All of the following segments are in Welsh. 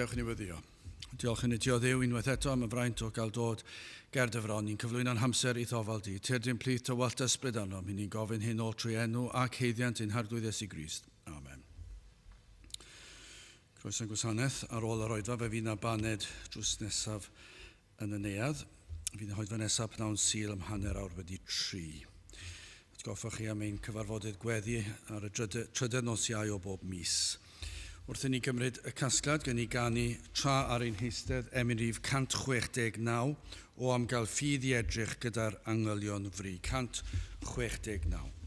Dewch i ni weddio. Diolch i ni ti o Dduw unwaith eto am y fraint o gael dod ger dy fron. Ni'n cyflwyno'n hamser i'th ofal di. Tyrd i'n plith tywallt ysbryd arnom. I ni'n gofyn hyn oll trwy enw ac haeddiant ein Harglwydd Iesu Grist. Amen. Croeso i'n gwasanaeth. Ar ôl yr oedfa fe fydd 'na baned drws nesaf yn y neuadd. Fydd y hoedfa nesaf pnawn Sul am 3:30. Atgoffa chi am ein cyfarfodydd gweddi ar y drydedd nos Iau o bob mis. Wrth i ni gymryd y casgliad, gen i ganu tra ar ein heistedd emyn rhif 169 o am gael ffydd i edrych gyda'r angylion fri. 169.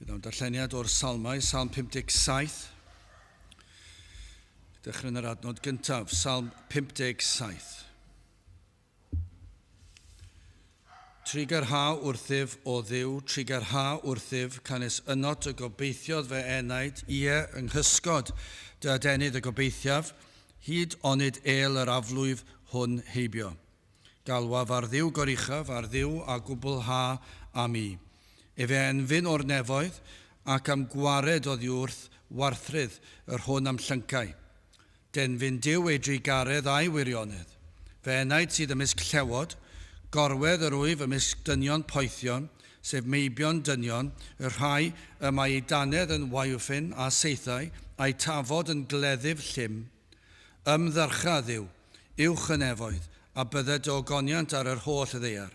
Bydd o'n darlleniad o'r Salmau, Salm 57. Dechrau yn yr adnod gyntaf, Salm 57. Trugarha wrthyf, o Dduw, trugarha wrthyf, canys ynot y gobeithiodd fy enaid, ie, yng nghysgod dy adenydd y gobeithiaf, hyd onid êl yr aflwyf hwn heibio. Galwaf ar Dduw goruchaf, ar Dduw a gwblha â mi. Efe a enfyn o'r nefoedd, ac a'm gwared oddiwrth warthrudd yr hwn a'm llyncai. Denfyn Duw ei drugaredd a'i wirionedd. Fy enaid sydd ymysg llewod, gorwedd yr wyf ymysg dynion poethion, sef meibion dynion, y rhai y mae eu dannedd yn waywffyn a saethau, a'u tafod yn gleddyf llym. Ymddyrcha, Dduw, uwch y nefoedd, a bydded dy ogoniant ar yr holl ddaear.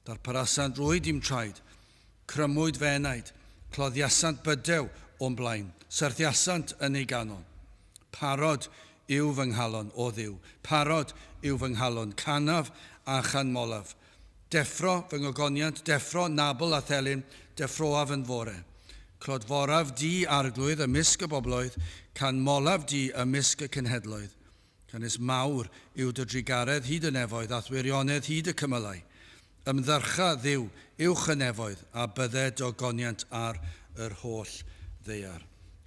Darparasant rwyd i'm traed, crymwyd fy enaid, cloddiasant bydew o'm blaen, syrthiasant yn ei ganol. Parod yw fy nghalon, O Dduw, parod yw fy nghalon, canaf a chanmolaf. Deffro fy ngogoniant, deffro nabl a thelyn, deffroaf yn fore. Clodforaf di, Arglwydd, ymysg y bobloedd, canmolaf di ymysg y cenhedloedd. Canys mawr yw dy drugaredd hyd y nefoedd, a'th wirionedd hyd y cymylau. Ymddyrcha, Dduw, uwch y nefoedd, a bydded dy ogoniant ar yr holl ddaear.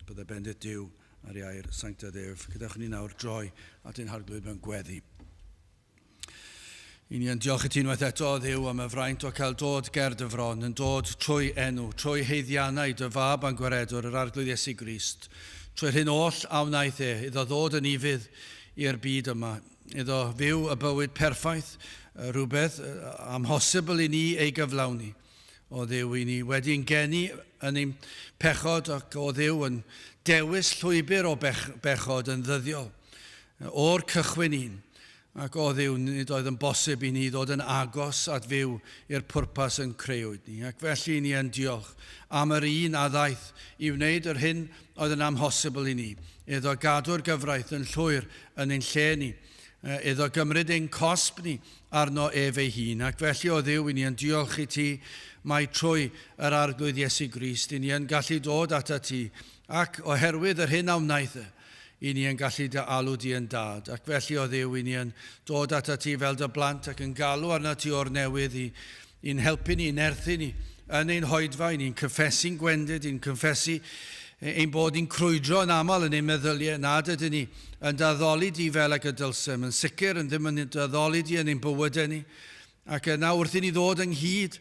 Bydde bendith Duw ar ei air sanctaidd ef. Gadewch i ni nawr droi at ein Harglwydd mewn gweddi. I ni yn diolch i ti unwaith eto, Dduw, am y fraint o cael dod ger dy fron, yn dod trwy enw, trwy haeddiannau dy fab a'n gwaredwr, yr Arglwydd Iesu Grist, trwy'r hyn oll a wnaeth e, iddo ddod yn ufudd i'r byd yma, iddo fyw y bywyd perffaith, rhywbeth amhosibl i ni ei gyflawni. O Dduw, i ni wedi'n geni yn ein pechod ac o Dduw yn dewis llwybr o bech bechod yn ddyddiol. O'r cychwyn un, ac o Dduw, nid oedd yn bosib i ni ddod yn agos at fyw i'r pwrpas yn creuwyd ni. Ac felly ni yn diolch am yr un a ddaeth i wneud yr hyn oedd yn amhosibl i ni, iddo gadw'r gyfraith yn llwyr yn ein lle ni. Iddo gymryd ein cosb ni arno ef ei hun. Ac felly, o Dduw, i ni yn diolch i ti mai trwy yr Arglwydd Iesu Grist i ni yn gallu dod atat ti, ac oherwydd yr hyn a wnaeth e, i ni yn gallu dy alw di yn dad. Ac felly, o Dduw, i ni yn dod atat ti fel dy blant ac yn galw arnat ti o'r newydd i i'n helpu ni, i'n nerthu ni yn ein hoedfa, i ni'n cyffesu'n gwendid, i'n cyffesu ein bod ni'n crwydro yn aml yn ein meddyliau nad ydyn ni yn d'addoli di fel ag y dylsem, yn sicr yn ddim yn d'addoli di yn ein bywydau ni. Ac yna wrth i ni ddod ynghyd,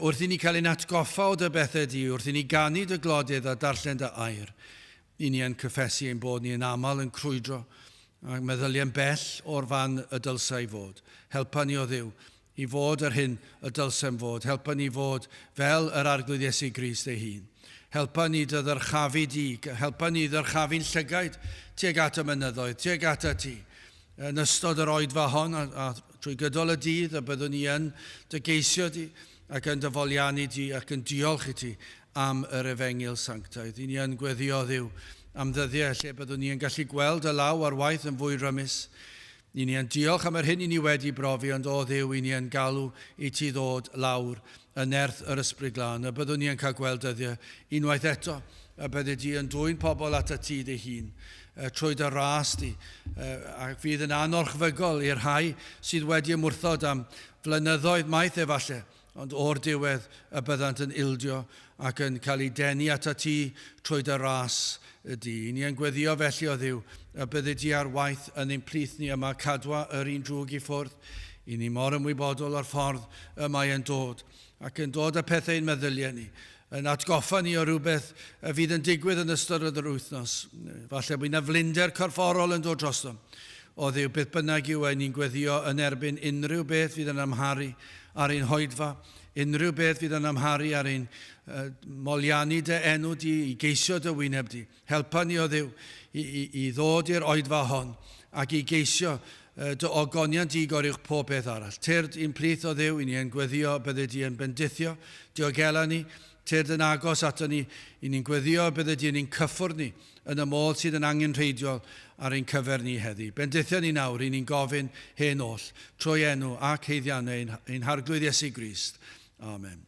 wrth i ni cael ein atgoffa o dy bethau di, wrth i ni ganu dy glodydd a darllen dy air, i ni yn cyffesu ein bod ni yn aml yn crwydro ac meddyliau'n bell o'r fan y dylsai fod. Helpa ni o Dduw i fod yr hyn y dylsem fod. Helpa ni fod fel yr Arglwydd Iesu Grist ei hun. Helpa ni dy ddyrchafu di, helpa ni ddyrchafu'n llygaid tuag at y mynyddoedd, tuag at ti. Yn ystod yr oedfa hon a, a trwy gydol y dydd y byddwn ni yn dy geisio di ac yn dy foliannu di ac yn diolch i ti am yr efengyl sanctaidd. I ni yn gweddio Dduw am ddyddiau lle byddwn ni yn gallu gweld y law ar waith yn fwy rymus. I ni yn diolch am yr hyn i ni wedi brofi, ond o Dduw, i ni yn galw i ti ddod lawr yn nerth yr Ysbryd Glân, y byddwn ni yn cael gweld dyddiau unwaith eto, y byddi di yn dwyn pobl atat ti dy hun, trwy dy ras di, ac fydd yn anorchfygol i'r rhai sydd wedi ymwrthod am flynyddoedd maith efallai, Ond o'r diwedd y byddant yn ildio ac yn cael eu denu atat ti trwy dy ras di. Ni yn gweddio felly, o Dduw, y byddi di ar waith yn ein plith ni yma, cadwa yr un drwg i ffwrdd. I ni mor ymwybodol o'r ffordd y mae yn dod, ac yn dod â pethau i'n meddyliau ni, yn atgoffa ni o rywbeth y fydd yn digwydd yn ystod yr wythnos. Falle bod yna flinder corfforol yn dod drosto. O Dduw, beth bynnag yw e, ni'n gweddio yn erbyn unrhyw beth fydd yn amharu ar ein hoedfa, unrhyw beth fydd yn amharu ar ein uh, moliannu dy enw di, i geisio dy wyneb di. Helpa ni o Dduw i, i, i ddod i'r oedfa hon ac i geisio dy ogoniant di goruwch pob peth arall. Tyrd i'n plith o Dduw, i ni yn gweddio bydde di yn bendithio, diogela ni, tyrd yn agos ato ni, i ni'n gweddio bydde di yn ein cyffwrdd ni yn y modd sydd yn angenrheidiol ar ein cyfer ni heddi. Bendithio ni nawr, i ni'n gofyn hyn oll, trwy enw ac haeddiannau ein, ein Harglwydd Iesu Grist. Amen.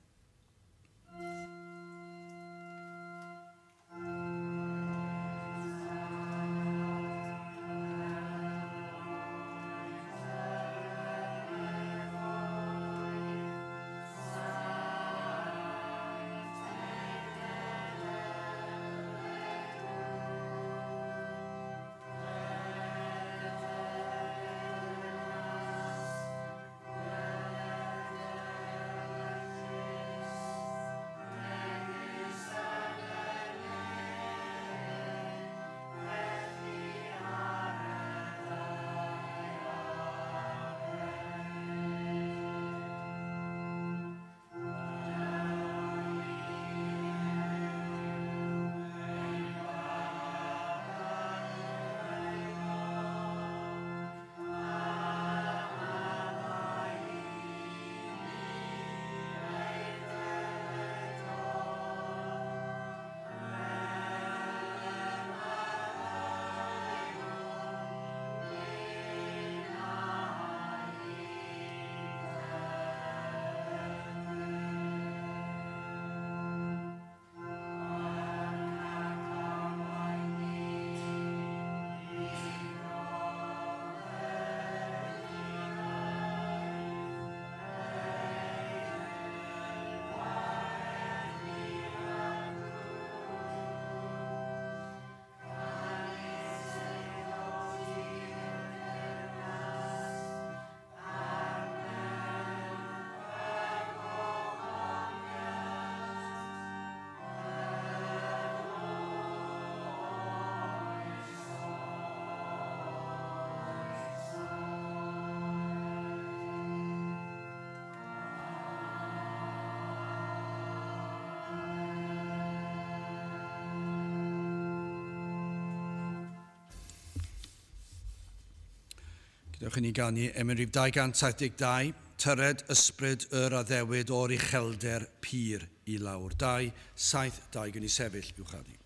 Gadewch i ni ganu emyn rhif 272, Tyred ysbryd yr addewid o'r uchelder pur i lawr. 2, 7, 2, gwn i sefyll i'w chanu.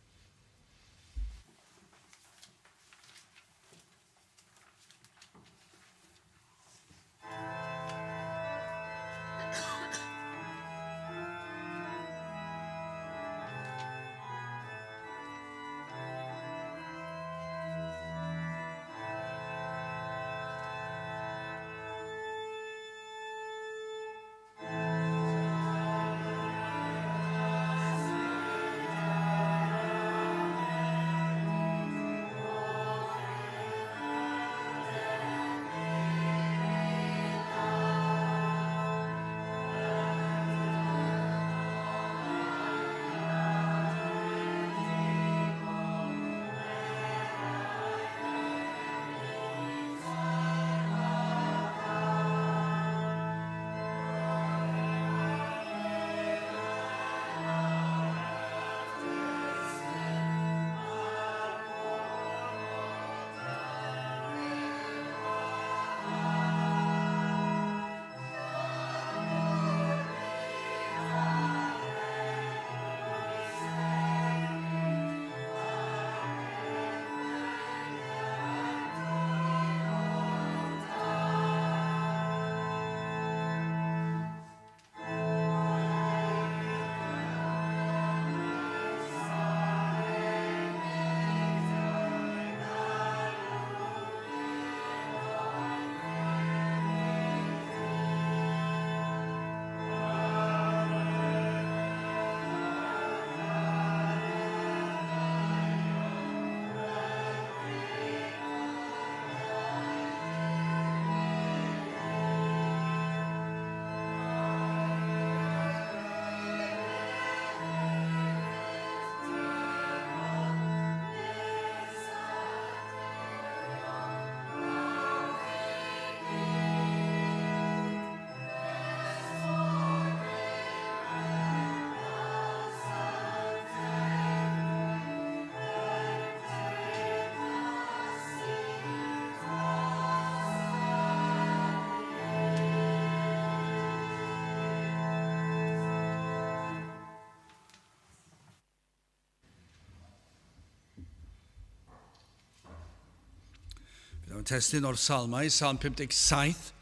Mae'n testun o'r Salmau, Salm 57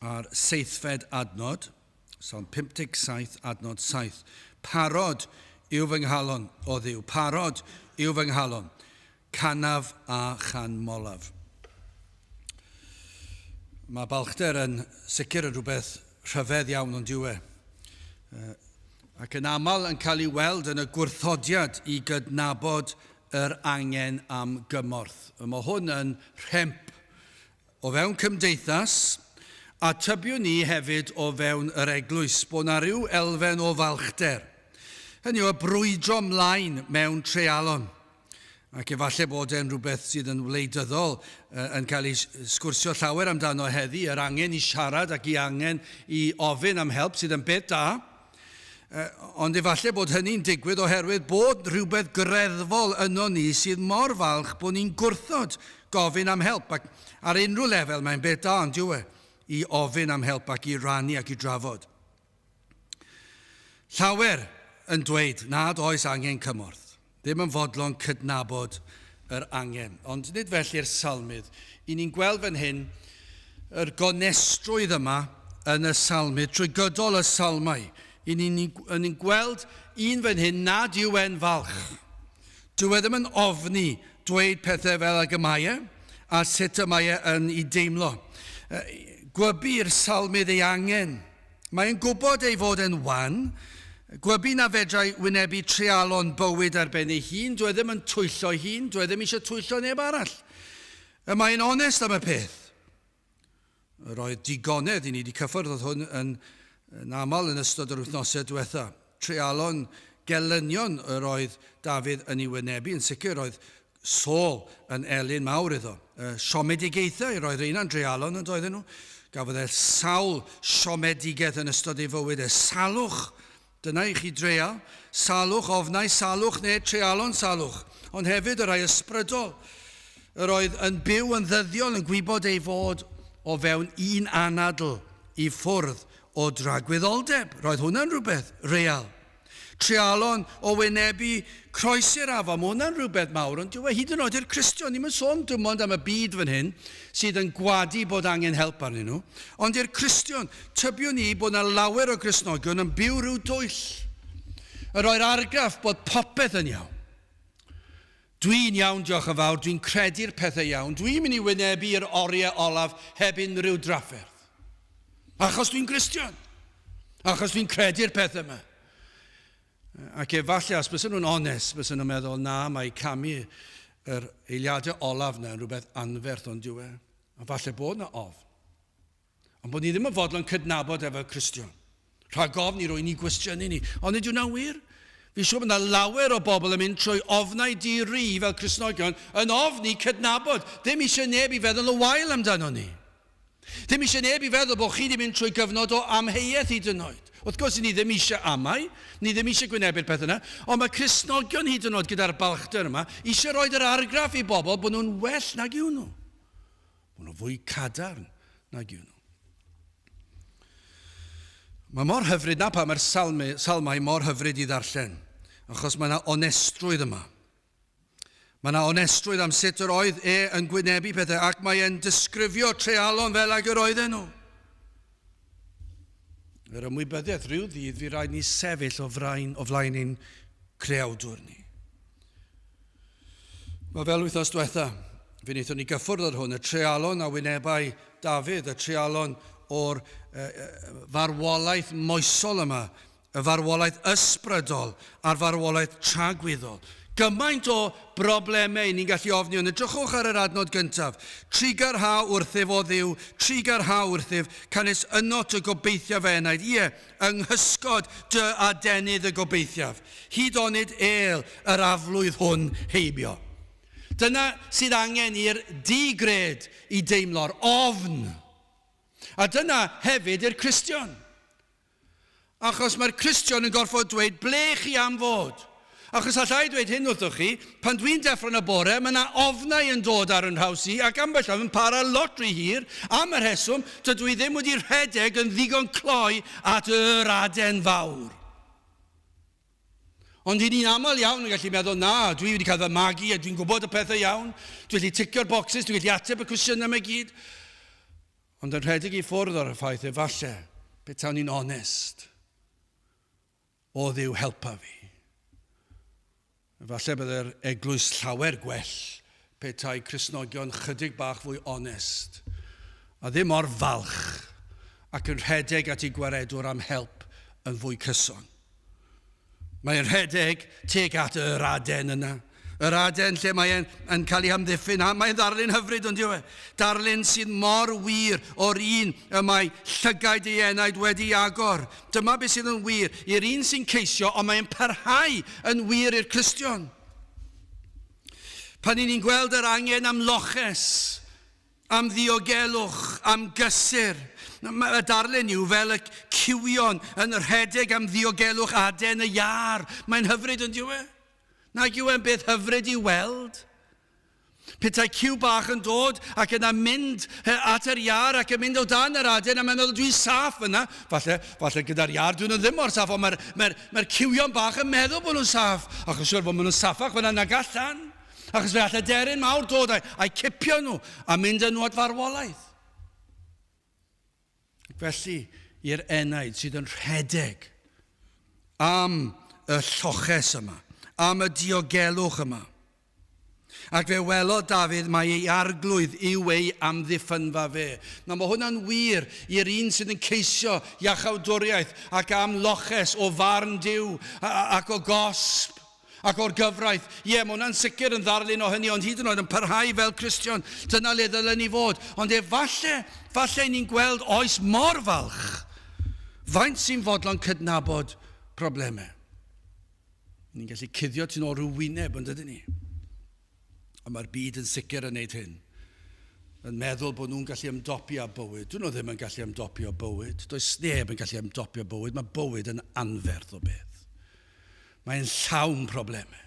a'r seithfed adnod. Salm 57, adnod 7. Parod yw fy nghalon, o Dduw, parod yw fy nghalon, canaf a chanmolaf. Mae balchder yn sicr yn rhywbeth rhyfedd iawn ond yw e. Ac yn aml yn cael ei weld yn y gwrthodiad i gydnabod yr angen am gymorth. Mae hwn yn rhemp o fewn cymdeithas, a tybiwn ni hefyd o fewn yr eglwys, bod 'na ryw elfen o falchder. Hynny yw, y brwydro mlaen mewn treialon. Ac efallai bod e'n rhywbeth sydd yn wleidyddol yn cael ei sgwrsio llawer amdano heddi, yr angen i siarad ac i angen i ofyn am help sydd yn beth da. Ond efallai bod hynny'n digwydd oherwydd bod rhywbeth greddfol yno ni sydd mor falch bod ni'n gwrthod gofyn am help. Ac ar unrhyw lefel mae'n beth da, ond yw e, i ofyn am help ac i rannu ac i drafod. Llawer yn dweud nad oes angen cymorth, ddim yn fodlon cydnabod yr angen. Ond nid felly'r salmydd. I ni'n gweld fan hyn yr gonestrwydd yma yn y salmydd, trwy gydol y salmau. I ni'n ni, ni gweld un fan hyn nad yw e'n falch. Dyw e ddim yn ofni dweud pethau fel ag y mae e, a sut y mae e yn ei deimlo. Gwybu'r salmydd ei angen. Mae'n gwybod ei fod e'n wan, gwybu na fedrai wynebu treialon bywyd ar ben ei hun, dyw e ddim yn twyllo'i hun, dyw e ddim eisiau twyllo neb arall. Y mae'n onest am y peth. Yr oedd digonedd i ni wedi cyffwrdd oedd hwn yn, yn aml yn ystod yr wythnosau diwetha. Treialon gelynion yr oedd Dafydd yn ei wynebu, yn sicr roedd Saul yn elyn mawr iddo. Y siomedigaethau, roedd rheina'n dreialon yn doedden nhw. Gafodd e sawl siomedigaeth yn ystod ei fywyd e. Salwch, dyna i chi dreial. Salwch, ofnau salwch neu treialon salwch. Ond hefyd y rhai ysbrydol. Yr oedd yn byw yn ddyddiol yn gwybod ei fod o fewn un anadl i ffwrdd o dragwyddoldeb. Roedd hwnna'n rhywbeth real. Treialon o wynebu croesi'r afon, mae hwnna'n rhywbeth mawr, ond dyw e hyd yn oed i'r Cristion, ni'm yn sôn dim ond am y byd fan hyn sydd yn gwadu bod angen help arnyn nhw, ond i'r Cristion, tybiwn i bod 'na lawer o Gristnogion yn byw rhyw dwyll, yn rhoi'r argraff bod popeth yn iawn. Dwi'n iawn, diolch yn fawr, dwi'n credu'r pethau iawn, dwi'n mynd i wynebu i'r oriau olaf heb unrhyw drafferth. Achos dwi'n Gristion. Achos dwi'n credu'r pethau yma. Ac efallai, os bysyn nhw'n onest, bysyn nhw'n meddwl, na, mae camu yr eiliadau olaf yna yn rhywbeth anferth ond dyw e. A falle bod yna ofn. Ond bod ni ddim yn fodlon cydnabod e fel Cristion. Rhag ofn i rwy'n i gwestiynu ni. Ond nid yw'n wir. Fi'n siŵr bod yna lawer o bobl yn mynd trwy ofnau di-ri fel Cristnogion yn ofni cydnabod. Ddim eisiau neb i feddwl yn wael amdano ni. Ddim eisiau neb i feddwl bod chi wedi mynd trwy gyfnod o amheuaeth hyd yn oed. Wrth gwrs, ni ddim eisiau amau, ni ddim eisiau gwynebu'r peth yna, ond mae Cristnogion hyd yn oed gyda'r balchder yma eisiau rhoi yr argraff i bobl bod nhw'n well nag yw nhw. Bod nhw'n fwy cadarn nag yw nhw. Mae mor hyfryd na pa mae'r salmau mor hyfryd i ddarllen, achos mae yna onestrwydd yma. Mae yna onestrwydd am sut yr oedd e yn gwynebu pethau ac mae e'n disgrifio treialon fel ag yr oedden nhw. Yr ymwybyddiaeth rhyw ddydd fi rhaid ni sefyll o, frain, o flaen ein creawdwr ni. Mae fel wythnos diwetha, fe wnaethon ni gyffwrdd ar hwn, y treialon a wynebai Dafydd, y treialon o'r farwolaeth moesol yma, y farwolaeth ysbrydol a'r farwolaeth tragwyddol. Gymaint o broblemau ni'n gallu ofni, ond edrychwch ar yr adnod gyntaf. Trugarha wrthyf, o Dduw, trugarha wrthyf, canys ynot y gobeithiaf fy enaid, ie, yng nghysgod dy adenydd y gobeithiaf, hyd onid êl yr aflwydd hwn heibio. Dyna sydd angen i'r di-gred i deimlo'r ofn. A dyna hefyd i'r Cristion. Achos mae'r Cristion yn gorfod dweud ble chi am fod. Achos alla i dweud hyn wrthoch chi, pan dwi'n deffro yn y bore, mae yna ofnau yn dod ar yn nhraws i, ac ambell waith yn para lot rhy hir, am y rheswm, dydw i ddim wedi rhedeg yn ddigon cloi at yr aden fawr. Ond i ni'n aml iawn yn gallu meddwl, na, dwi wedi cael fy magu a dwi'n gwybod y pethau iawn, dwi'n gallu ticio'r bocsys, dwi'n gallu ateb y cwestiynau yma i gyd. Ond yn rhedeg i ffwrdd o'r ffaith efallai, petawn ni'n onest, o Dduw helpa fi. Efallai byddai'r eglwys llawer gwell petai Cristnogion chydig bach fwy onest a ddim mor falch ac yn rhedeg at eu gwaredwr am help yn fwy cyson. Mae'n rhedeg tuag at yr aden yna. Yr aden lle mae'n yn cael ei hamddiffyn. A mae'n ddarlun hyfryd, ond yw e? Darlun sydd mor wir o'r un y mae llygaid ei enaid wedi agor. Dyma beth sydd yn wir i'r un sy'n ceisio, ond mae'n parhau yn wir i'r Cristion. Pan ni'n gweld yr angen am loches, am ddiogelwch, am gysur, y darlun yw fel y cywion yn rhedeg am ddiogelwch aden y iâr. Mae'n hyfryd yn dyw e? Nag yw e'n beth hyfryd i weld? Petai cyw bach yn dod ac yna mynd at yr iâr ac yn mynd o dan yr aden a mae'n meddwl dwi'n saff yna. Falle, falle gyda'r iâr dyn nhw ddim mor saff, ond mae'r mae, mae cywion bach yn meddwl bod nhw'n saff. Achos siwr bod maen nhw'n saffach fyna nag allan. Achos fe all y deryn mawr dod a'i, a'i cipio nhw a mynd â nhw at farwolaeth. Ac felly, i'r enaid sydd yn rhedeg am y lloches yma, am y diogelwch yma. Ac fe welodd Dafydd mai ei arglwydd yw ei amddiffynfa fe. Nawr mae hwnna'n wir i'r un sydd yn ceisio iachawdwriaeth ac am loches o farn Duw ac o gosb. Ac o'r gyfraith. Ie, mae hwnna'n sicr yn ddarlun o hynny, ond hyd yn oed yn parhau fel Cristion, dyna le ddylen ni fod. Ond efalle, falle ni'n gweld oes mor falch. Faint sy'n fodlon cydnabod problemau? Ni'n gallu cuddio tu nôl rhyw wyneb, ond ydyn ni? A mae'r byd yn sicr yn neud hyn. Yn meddwl bod nhw'n gallu ymdopi â bywyd. Dyn nhw ddim yn gallu ymdopi â bywyd. Does neb yn gallu ymdopi â bywyd. Mae bywyd yn anferth o beth. Mae'n llawn problemau.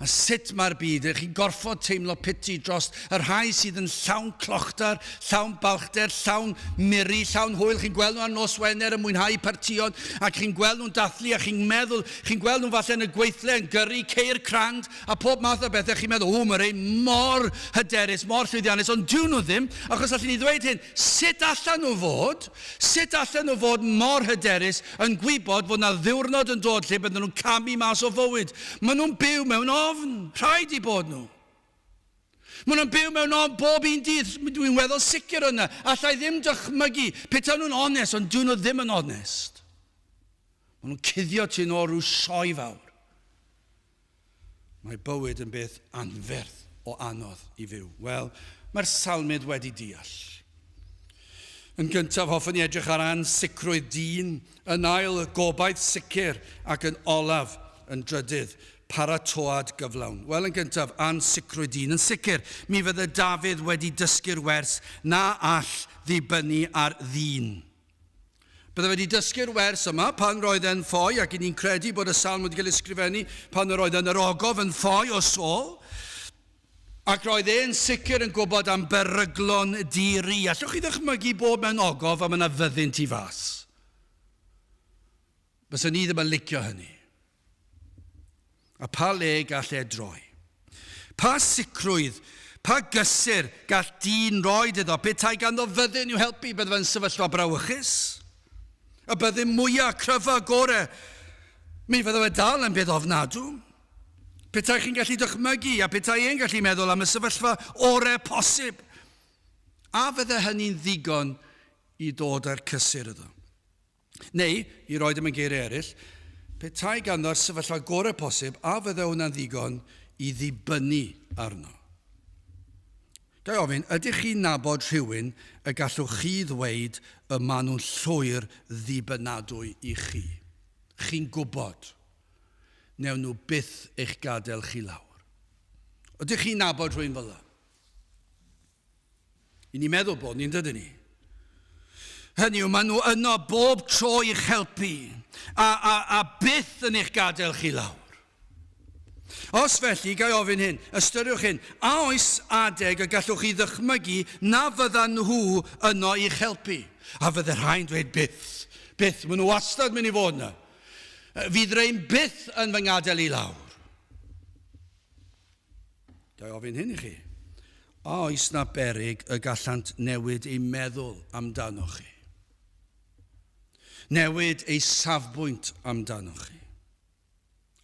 A sut mae'r byd, ych chi'n gorfod teimlo piti dros y rhai sydd yn llawn clochdar, llawn balchder, llawn miri, llawn hwyl. Chi'n gweld nhw ar nos Wener yn mwynhau partïon, ac chi'n gweld nhw'n dathlu, a chi'n meddwl, chi'n gweld nhw falle yn y gweithle yn gyrru ceir crand, A pob math o bethau, chi'n meddwl, o, mae rei mor hyderus, mor llwyddiannus, ond dyw nhw ddim, achos allwn ni ddweud hyn, sut allan nhw fod, sut allan nhw fod mor hyderus yn gwybod fod na ddiwrnod yn dod lle bydden nhw'n camu mas o fywyd? Maen nhw'n byw mewn ofn, rhaid i bod nhw. Maen nhw'n byw mewn ofn bob un dydd, dwi'n weddol sicr yna, allai ddim dychmygu, petai nhw'n onest, ond dyn nhw ddim yn onest. Maen nhw'n cuddio tu nôl rhyw sioe fawr. Mae bywyd yn beth anferth o anodd i fyw. Wel, mae'r salmydd wedi deall. Yn gyntaf, hoffwn i edrych ar ansicrwydd dyn, yn ail, gobaith sicr, ac yn olaf, yn drydydd, paratoad gyflawn. Wel, yn gyntaf, ansicrwydd dyn. Yn sicr, mi fydde Dafydd wedi dysgu'r wers na all ddibynnu ar ddyn. Bydde wedi dysgu'r wers yma pan roedd e'n ffoi, ac i ni'n credu bod y salm wedi cael ei ysgrifennu pan yr oedd yn yr ogof yn ffoi o Saul. Ac roedd e'n sicr yn gwybod am beryglon di-ri. Allwch chi ddychmygu bod mewn ogof a mae yna fyddin tu fas? Fysa ni ddim yn licio hynny. A pa le gall e droi? Pa sicrwydd, pa gysur gall dyn roed iddo petai ganddo fyddin i'w helpu? Bydde fe'n sefyllfa brawychus. Y byddin mwyaf, cryfa, gore. Mi fydde fe dal yn beth ofnadw. Petai chi'n gallu dychmygu a petai e'n gallu meddwl am y sefyllfa ore posib. A fydde hynny'n ddigon i ddod â'r cysur iddo? Neu, i roed e mewn geiriau eraill, petai ganddo'r sefyllfa gorau posib, a fydde hwnna'n ddigon i ddibynnu arno? Ga i ofyn, ydych chi'n nabod rhywun y gallwch chi ddweud y maen nhw'n llwyr ddibynadwy i chi? Chi'n gwybod, wnewn nhw byth eich gadael chi lawr. Ydych chi'n nabod rhywun fel yna? I ni'n meddwl bod ni'n dydyn ni. Hynny yw, maen nhw yno bob tro i'ch helpu a, a, a byth yn eich gadael chi lawr. Os felly, ga i ofyn hyn, ystyriwch hyn, a oes adeg y gallwch chi ddychmygu na fyddan nhw yno i'ch helpu? A fydde rhai'n dweud byth, byth, maen nhw wastad mynd i fod yna. Fydd rhain byth yn fy ngadael i lawr. Ga i ofyn hyn i chi? A oes na berig y gallant newid eu meddwl amdanoch chi? Newid eu safbwynt amdanoch chi?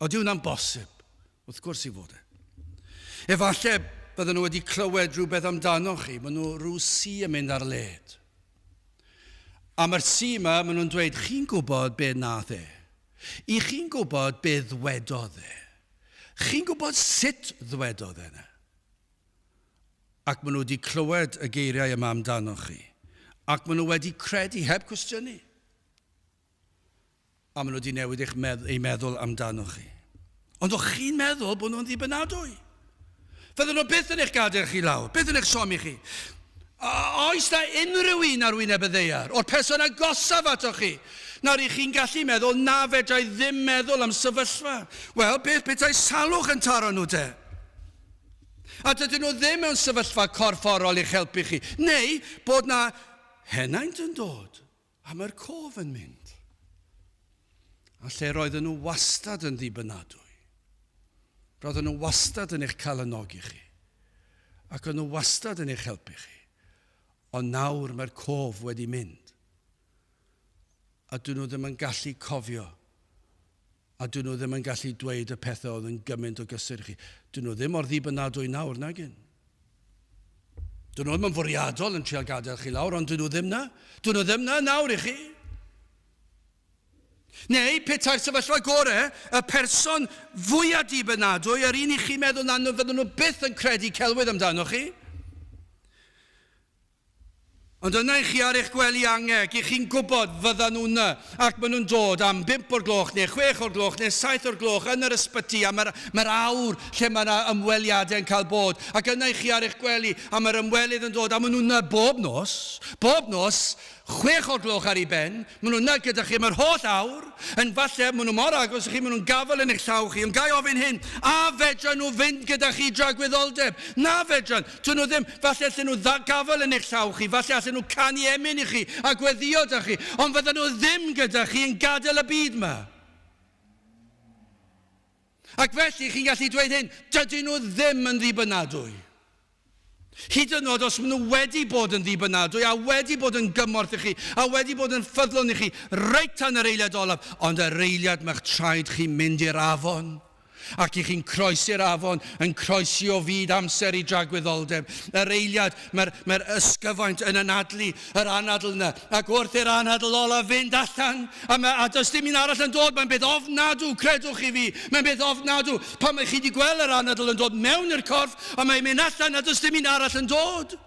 Oeddi hwnna'n bosib? Wrth gwrs i fod e. Efallai bydden nhw wedi clywed rhywbeth amdanoch chi, maen nhw rhyw si yn mynd ar led. A mae'r si yma, maen nhw'n dweud, chi'n gwybod be nath e? I chi'n gwybod be ddwedodd e? Chi'n gwybod sut ddwedodd e 'na? Ac maen nhw wedi clywed y geiriau yma amdanoch chi. Ac maen nhw wedi credu, heb cwestiynu. A maen nhw wedi newid eich medd eu meddwl amdanoch chi. Ond o'ch chi'n meddwl bod nhw'n ddibynadwy? Fydden nhw byth yn eich gadael chi lawr, byth yn eich siomi chi. A oes na unrhyw un ar wyneb y ddaear, o'r person agosaf atoch chi, nawr i chi'n gallu meddwl na fedrai ddim meddwl am sefyllfa? Wel, beth petai salwch yn taro nhw te? A dydyn nhw ddim mewn sefyllfa corfforol i'ch helpu chi. Neu bod na henaint yn dod, a mae'r cof yn mynd. A lle roedden nhw wastad yn ddibynadwy. Roedden nhw wastad yn eich calonogi chi. Ac o'n nhw wastad yn eich helpu chi. Ond nawr mae'r cof wedi mynd. A dyn nhw ddim yn gallu cofio. A dyn nhw ddim yn gallu dweud y pethau oedd yn gymaint o gysur i chi. Dyn nhw ddim mor ddibynadwy nawr, nag yn. Dyn nhw ddim yn fwriadol yn trial gadael chi lawr, ond dyn nhw ddim na. Dyn nhw ddim na nawr i chi. Neu, petai'r sefyllfa gore, y person fwyaf dibynadwy, yr un i chi meddwl na fydden nhw byth yn credu celwydd amdanoch chi. Ond yna i chi ar eich gwely angeg, i chi'n gwybod fyddan nhw yna, ac maen nhw'n dod am 5 o'r gloch, neu 6 o'r gloch, neu 7 o'r gloch yn yr ysbyty, a mae'r mae awr lle mae yna ymweliadau yn cael bod. Ac yna i chi ar eich gwely, a mae'r ymwelydd yn dod, a maen nhw yna bob nos, bob nos, 6 o'r gloch ar ei ben, maen nhw yna gyda chi am yr holl awr, yn falle, maen nhw mor agos i chi, maen nhw'n gafael yn eich llaw chi, ond gai ofyn hyn, a fedran nhw fynd gyda chi dragwyddoldeb? Na fedran, dyn nhw ddim, falle allan nhw gafael yn eich llaw chi, falle allan nhw canu emyn i chi a gweddio da chi, ond fyddan nhw ddim gyda chi yn gadael y byd yma. Ac felly, chi'n gallu dweud hyn, dydyn nhw ddim yn ddibynadwy. Hyd yn oed os maen nhw wedi bod yn ddibynadwy a wedi bod yn gymorth i chi a wedi bod yn ffyddlon i chi reit tan yr eiliad olaf, ond yr eiliad mae'ch traed chi'n mynd i'r afon ac i chi'n croesi'r afon, yn croesi o fyd amser i dragwyddoldeb. Yr eiliad mae'r mae ysgyfaint yn anadlu, yr anadl yna, ac wrth i'r anadl olaf fynd allan, a, mae, a does dim un arall yn dod, mae'n beth ofnadw, credwch chi fi, mae'n beth ofnadw. Pan mae chi wedi gweld yr anadl yn dod mewn i'r corff, a mae'n mynd allan a does dim un arall yn dod.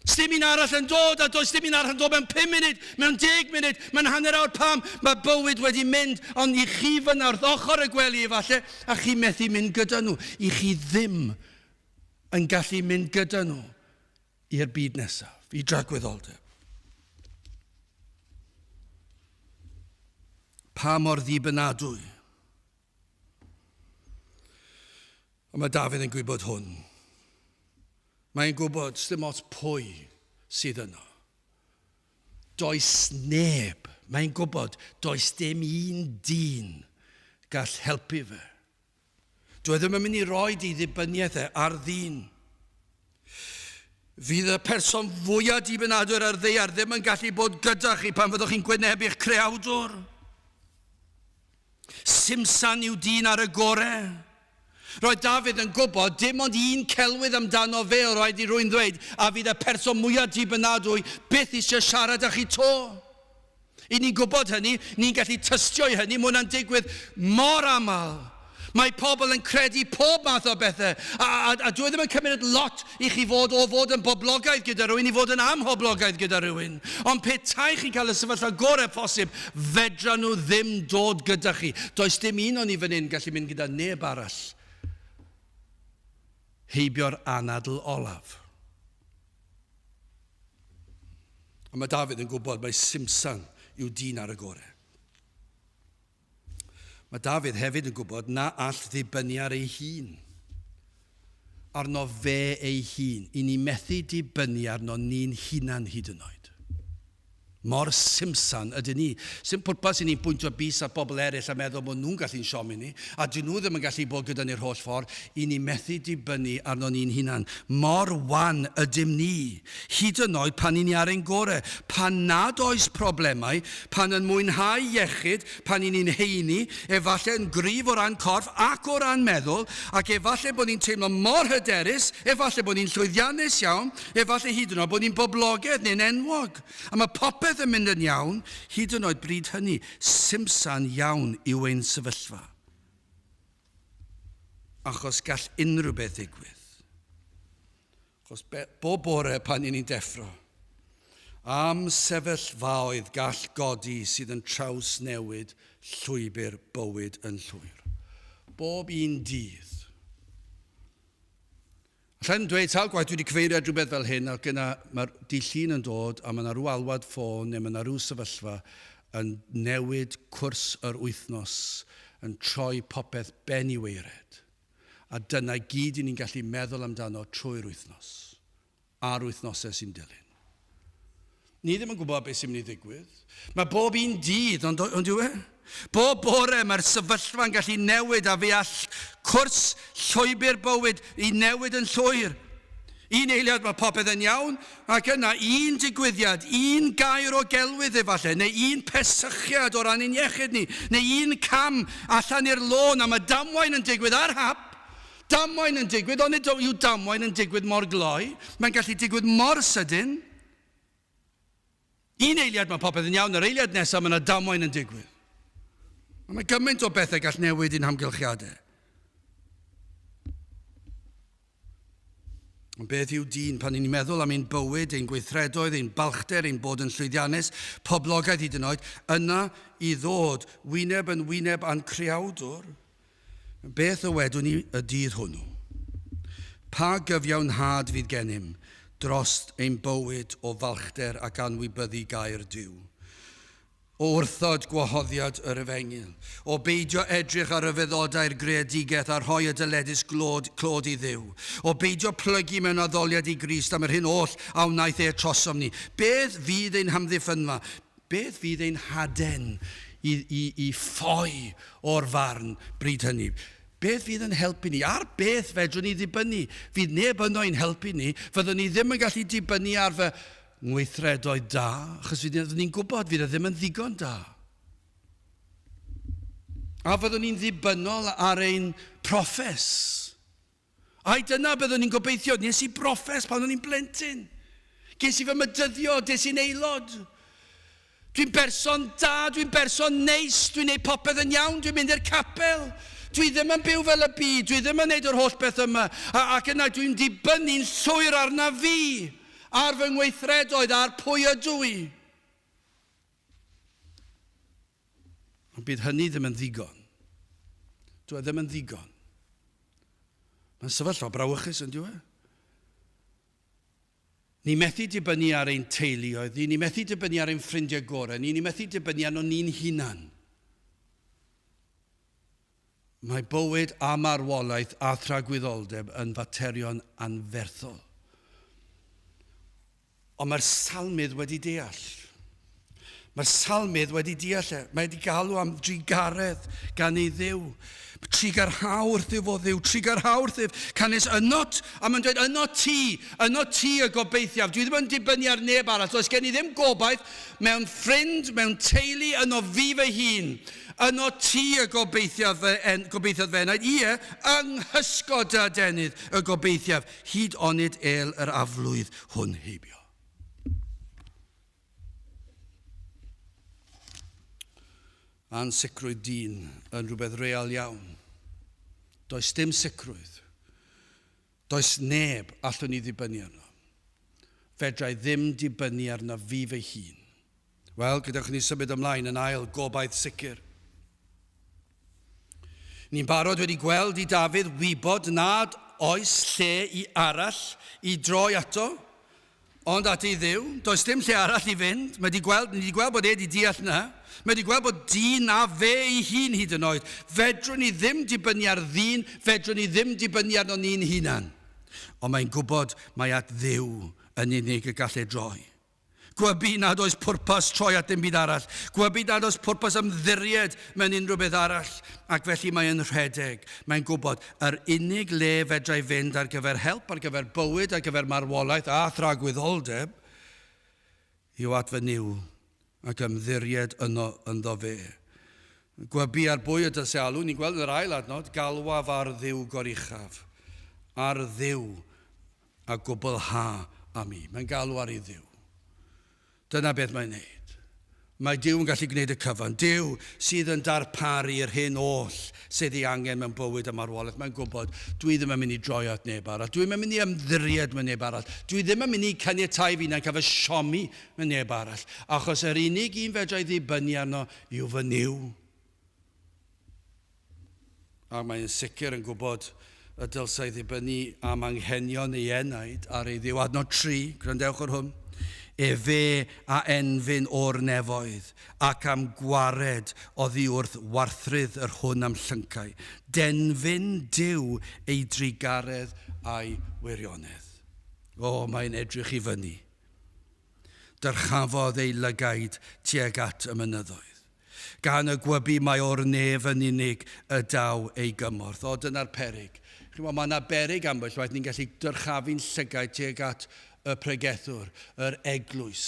Sdim un arall yn dod, a does dim un arall yn dod mewn 5 munud, mewn 10 munud, mewn hanner awr pam mae bywyd wedi mynd, ond i chi fyna wrth ochr y gwely efallai, a chi methu mynd gyda nhw. I chi ddim yn gallu mynd gyda nhw i'r byd nesaf, i dragwyddoldeb. Pa mor ddibynadwy. Ond mae Dafydd yn gwybod hwn. Mae'n gwybod sdim ots pwy sydd yno. Does neb, mae'n gwybod, does dim un dyn gall helpu fe. Dwi e ddim yn mynd i roi di ddibyniaeth e ar ddyn. Fydd y person fwyaf dibynadwy ar ddaear ddim yn gallu bod gyda chi pan fyddwch chi'n gwynebu'ch creawdwr. Simsan yw dyn ar y gore. Roedd Dafydd yn gwybod dim ond un celwydd amdano fe o raid i rwy'n ddweud, a fydd y person mwyaf dibynadwy byth eisiau siarad â chi to. I ni'n gwybod hynny, ni'n gallu tystio i hynny, mae hwnna'n digwydd mor aml. Mae pobl yn credu pob math o bethau, a, a, a dwi e ddim yn cymryd lot i chi fod o fod yn boblogaidd gyda rhywun i fod yn amhoblogaidd gyda rhywun. Ond petai chi'n cael y sefyllfa gorau posib, fedra nhw ddim dod gyda chi. Does dim un o'n ni fan hyn gallu mynd gyda neb arall heibio'r anadl olaf. A mae Dafydd yn gwybod mai Simsan yw dyn ar y gore. Mae Dafydd hefyd yn gwybod na all ddibynnu ar ei hun. Arno fe ei hun. I ni methu dibynnu arno ni'n hunan hyd yn oed. Mor simsan ydyn ni. Sdim pwrpas i ni bwyntio bys at bobl eraill a meddwl bod nhw'n gallu'n siomi ni, a dyn nhw ddim yn gallu bod gyda ni'r holl ffordd. I ni methu dibynnu arno ni'n hunan. Mor wan ydym ni. Hyd yn oed pan i ni ar ein gore, pan nad oes problemau, pan yn mwynhau iechyd, pan i ni'n heini, efallai yn gryf o ran corff ac o ran meddwl, ac efallai bod ni'n teimlo mor hyderus, efallai bod ni'n llwyddiannus iawn, efallai hyd yn oed bod ni'n boblogaidd neu'n enwog, a mae popeth yn mynd yn iawn, hyd yn oed bryd hynny, simsan iawn yw ein sefyllfa. Achos gall unrhyw beth ddigwydd. Achos bob bore pan 'y ni'n deffro, am sefyllfaoedd gall godi sydd yn trawsnewid llwybr bywyd yn llwyr. Bob un dydd. Alla i'm dweud sawl gwaith dwi wedi cyfeirio at rhywbeth fel hyn ac yna mae'r dydd Llun yn dod a mae yna rhyw alwad ffôn neu mae yna rhyw sefyllfa yn newid cwrs yr wythnos, yn troi popeth ben i waered. A dyna i gyd i ni'n gallu meddwl amdano trwy'r wythnos, a'r wythnosau sy'n dilyn. Ni ddim yn gwybod beth sy'n mynd i ddigwydd. Mae bob un dydd, ond, ond yw e? Bob bore mae'r sefyllfa'n gallu newid a fe all cwrs llwybr bywyd i newid yn llwyr. Un eiliad mae popeth yn iawn, ac yna un digwyddiad, un gair o gelwydd efallai, neu un pesychiad o ran ein iechyd ni, neu un cam allan i'r lôn a mae damwain yn digwydd ar hap. Damwain yn digwydd, onid yw damwain yn digwydd mor gloi? Mae'n gallu digwydd mor sydyn. Un eiliad mae popeth yn iawn, yr eiliad nesaf mae yna damwain yn digwydd. A mae gymaint o bethau gall newid i'n hamgylchiadau. Ond beth yw dyn pan ni'n meddwl am ein bywyd, ein gweithredoedd, ein balchder, ein bod yn llwyddiannus, poblogaidd hyd yn oed, yna i ddod wyneb yn wyneb â'n Creawdwr? Beth ddywedwn ni y dydd hwnnw? Pa gyfiawnhad fydd gennym dros ein bywyd o falchder ac anwybyddu gair Duw? O wrthod gwahoddiad yr Efengyl, o beidio edrych ar ryfeddodau'r greadigaeth a rhoi y dyledus glod, clod i Dduw, o beidio plygu mewn addoliad i Grist am yr hyn oll a wnaeth e trosom ni. Beth fydd ein hamddiffynfa? Beth fydd ein haden i, i, i ffoi o'r farn bryd hynny? Beth fydd yn helpu ni? Ar beth fedrwn ni ddibynnu? Fydd neb yno i'n helpu ni. Fyddwn ni ddim yn gallu dibynnu ar fy ngweithredoedd da, achos fyddwn ni'n gwybod fydd e ddim yn ddigon da. A fyddwn ni'n ddibynnol ar ein proffes. Ai dyna byddwn ni'n gobeithio, nes i broffes pan o'n i'n blentyn. Ges i fy mydyddio, des i'n aelod. Dwi'n berson da, dwi'n berson neis, dwi'n neud popeth yn iawn, dwi'n mynd i'r capel. Dwi ddim yn byw fel y byd, dwi ddim yn neud yr holl beth yma. A, ac yna dwi'n dibynnu'n llwyr arna fi, ar fy ngweithredoedd, ar pwy ydw i. Ond bydd hynny ddim yn ddigon. Dwi e ddim yn ddigon. Mae'n sefyllfa brawychus yn dyw e? Ni methu dibynnu ar ein teuluoedd ni, ni methu dibynnu ar ein ffrindiau gorau ni, ni methu dibynnu arno ni'n hunan. Mae bywyd a marwolaeth a thragwyddoldeb yn faterion anferthol. Ond mae'r salmydd wedi deall. Mae'r salmydd wedi deall e. Mae wedi galw am drugaredd gan ei Dduw. Trugarha wrthyf o Dduw, trugarha wrthyf, canys ynot, a mae'n dweud ynot ti, ynot ti y gobeithiaf. Dwi ddim yn dibynnu ar neb arall. Does gen i ddim gobaith mewn ffrind, mewn teulu, yno fi fy hun. Yno ti y gobeithiaf fy en, gobeithiodd fy enaid, ie, yng nghysgod dy adenydd y gobeithiaf, hyd onid êl yr aflwydd hwn heibio. Ansicrwydd dyn yn rhywbeth real iawn. Does dim sicrwydd. Does neb allwn ni ddibynnu arno. Fedra i ddim dibynnu arno fi fy hun. Wel, gadewch i ni symud ymlaen yn ail gobaith sicr. Ni'n barod wedi gweld i Dafydd wybod nad oes lle i arall i droi ato, ond at ei Dduw. Does dim lle arall i fynd. Mae wedi gweld, ni wedi gweld bod e wedi deall na. Mae wedi gweld bod dyn a fe ei hun hyd yn oed. Fedrwn ni ddim dibynnu ar ddyn, fedrwn ni ddim dibynnu arno ni'n hunan. Ond mae'n gwybod mai at Dduw yn unig y gall e droi. Gwybu nad oes pwrpas troi at dim byd arall. Gwybu nad oes pwrpas ymddiried mewn unrhyw beth arall. Ac felly mae yn rhedeg. Mae'n gwybod yr unig le fedrai fynd ar gyfer help, ar gyfer bywyd, ar gyfer marwolaeth a thragwyddoldeb, yw at fy Nuw ac ymddiried yno ynddo fe. Gwybu ar bwy y dylse alw, ni'n gweld yn yr ail adnod, galwaf ar Dduw goruchaf, ar Dduw a gwblha a mi. Mae'n galw ar ei Dduw. Dyna beth mae'n neud. Mae Duw yn gallu gwneud y cyfan. Duw sydd yn darparu yr hyn oll sydd ei angen mewn bywyd a marwolaeth. Mae'n gwybod, dwi ddim yn mynd i droi at neb arall. Dwi ddim yn mynd i ymddiried mewn neb arall. Dwi ddim yn mynd i caniatáu fi na'n cael fy siomi mewn neb arall. Achos yr unig un fedra i ddibynnu arno yw fy Nuw. Ac mae'n sicr yn gwybod y dylsai ddibynnu am anghenion ei enaid ar ei Dduw. Adnod 3, gwrandewch ar hwn. Efe a enfyn o'r nefoedd, ac am gwared oddi wrth warthrudd yr hwn am llyncau. Denfyn Duw ei drugaredd a'i wirionedd. O, mae'n edrych i fyny. Dyrchafodd ei lygaid tuag at y mynyddoedd. Gan y gwybu mai o'r nef yn unig y daw ei gymorth. O, dyna'r peryg. Chi'n mae yna beryg ambell waith ni'n gallu dyrchafu'n llygaid tuag at y pregethwr, yr eglwys,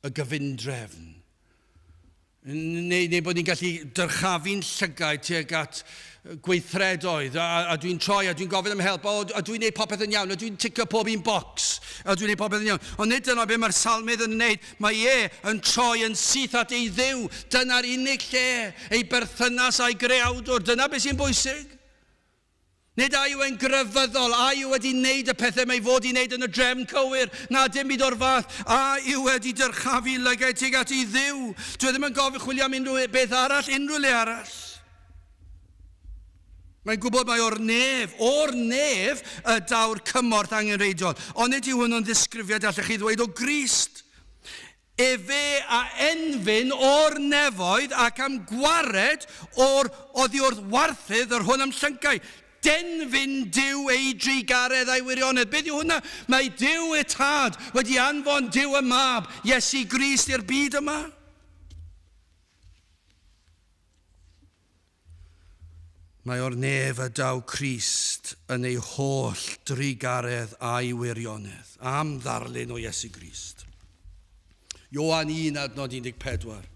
y gyfundrefn. Neu bod ni'n gallu dyrchafu'n llygaid tuag at gweithredoedd, a dwi'n troi a dwi'n gofyn am help, o, a dwi'n neud popeth yn iawn, a dwi'n ticio pob un bocs, a dwi'n neud popeth yn iawn. Ond nid dyna beth mae'r salmydd yn wneud, mae e yn troi yn syth at ei Dduw. Dyna'r unig lle, ei berthynas a'i greawdwr, dyna beth sy'n bwysig. Nid a yw e'n grefyddol, a yw wedi wneud y pethau mae fod i wneud yn y drefn cywir, na dim byd o'r fath, a yw wedi dyrchafu lygaid tuag at ei Dduw. Dwi e ddim yn gofyn chwilio am unrhyw beth arall, unrhyw le arall. Mae'n gwybod mai o'r nef, o'r nef y daw'r cymorth angenrheidiol. Ond nid yw hwnnw'n ddisgrifiad allech chi ddweud o Grist. Efe a enfyn o'r nefoedd ac am gwared o'r oddi wrth warthydd yr hwn am llyncau. Denfyn Duw ei drugaredd a'i wirionedd. Beth yw hwnna? Mae Duw y Tad wedi anfon Duw y Mab, Iesu Grist, i'r byd yma. Mae o'r nef y daw Crist yn ei holl drugaredd a'i wirionedd, am ddarlun o Iesu Grist. Ioan 1 adnod 14.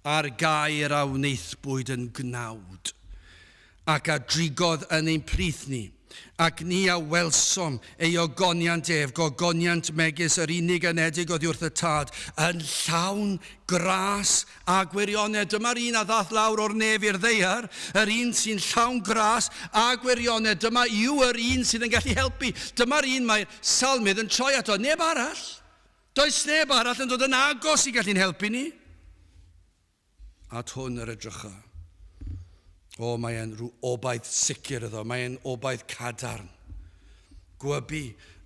A'r gair a wnaethbwyd yn gnawd, ac a drigodd yn ein plith ni, Ac ni a welsom ei ogoniant ef, gogoniant megis yr unig anedig oddi wrth y Tad, yn llawn gras a gwirionedd. Dyma'r un a ddaeth lawr o'r nef i'r ddaear, yr un sy'n llawn gras a gwirionedd. Dyma yw yr un sydd yn gallu helpu. Dyma'r un mae'r salmydd yn troi ato. Neb arall. Does neb arall yn dod yn agos i gallu'n helpu ni. At hwn yr edrycha. O, mae e'n rhyw obaith sicr iddo, mae e'n obaith cadarn. Gwybu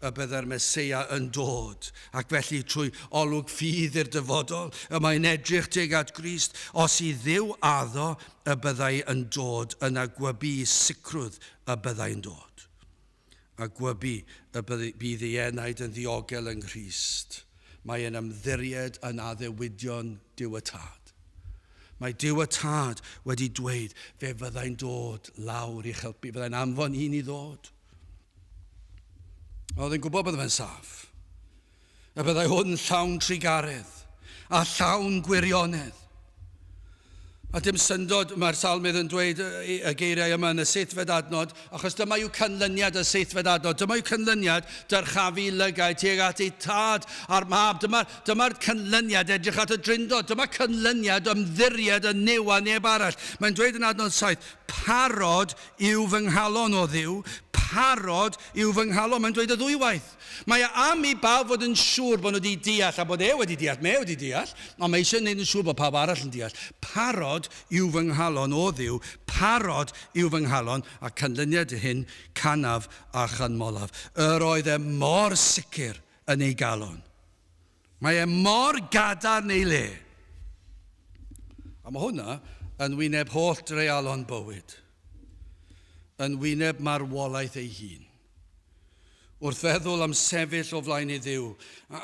y byddai'r Meseia yn dod, ac felly trwy olwg ffydd i'r dyfodol, y mae'n edrych tuag at Grist. Os i Dduw addo y byddai yn dod, yna gwybu i sicrwydd y byddai yn dod. A gwybu y bydd ei enaid yn ddiogel yng Nghrist. Mae e'n ymddiried yn addewidion Duw y Tad. Mae Duw y Tad wedi dweud, fe fyddai'n dod lawr i'ch helpu, fyddai'n anfon un i ddod. Oedd e'n gwybod bod fe'n saff. Y byddai hwn llawn trugaredd a llawn gwirionedd. A dim syndod mae'r salmydd yn dweud y geiriau yma yn y seithfed adnod, achos dyma yw canlyniad y seithfed adnod. Dyma yw canlyniad dyrchafu lygaid tuag at ei tad a'r mab. Dyma'r dyma canlyniad edrych at y drindod. Dyma canlyniad ymddiried yn Nuw a neb arall. Mae'n dweud yn adnod 7, parod yw fy nghalon o Dduw, parod yw fy nghalon. Mae'n dweud y ddwywaith. Mae e am i bawb fod yn siŵr bod nhw wedi deall, a bod e wedi deall, mae e wedi deall, ond mae eisiau gwneud yn siŵr bod pawb arall yn deall. Parod yw fy nghalon o Dduw, parod yw fy nghalon, a canlyniad hyn, canaf a chanmolaf. Yr oedd e mor sicr yn ei galon. Mae e mor gadarn ei le. A mae hwnna yn wyneb holl dreialon bywyd, yn wyneb marwolaeth ei hun. Wrth feddwl am sefyll o flaen ei Dduw